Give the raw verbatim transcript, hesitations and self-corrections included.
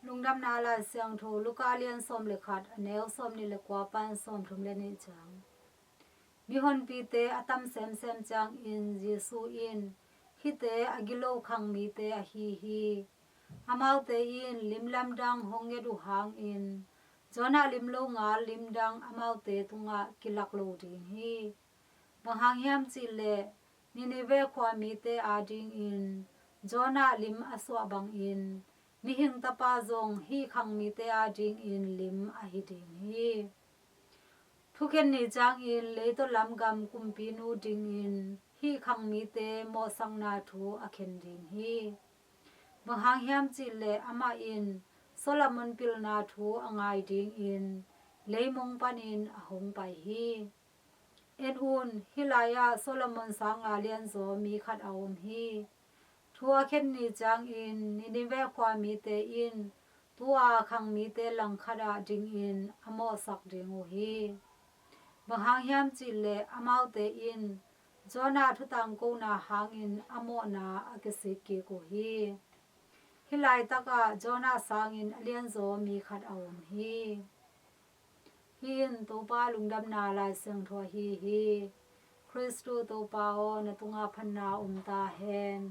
Lungdamna Lai Siangtho Luka lian sawm le khat, a neu sawm nih le kua pan sawm thum le nih ciang. Mihonpite a tam semsem ciangin Jesu in, "Hihte a gilo khang mite ahi hi. Amaute in lim lamdang hong nget uh hangin Jonah lim lo ngal limdang amaute tungah kilak lo ding hi. Bang hang hiam cih leh Nineveh khua mite adingin Jonah lim a suah bangin Mihing Tapa zong hih khang mite adingin lim ahi ding hi." Thukhen ni ciangin leitaw lam gam kumpinu dingin hih khang mite mawhsakna thu a khen ding hi. Bang hang hiam cih leh amah in Solomon pilna thu a ngai dingin leimong panin a hong pai hi. En un, hih lai-ah Solomon sanga lianzaw mi khat a om hi. Thu a khen ni ciangin Nineveh khua mite in tu-a khang mite langkhat ah dingin a mawhsak ding uh hi. Bang hang hiam cih leh amaute in Jonah thutangkona hangin a mawhna a kisik kik uh hi. Hih laitakah Jonah sangin a lianzaw mi khat a om hi. Hih in Topa lungdamna Lai Siangtho ahi hi. Khristu Topa aw, na tungah phatna om ta hen.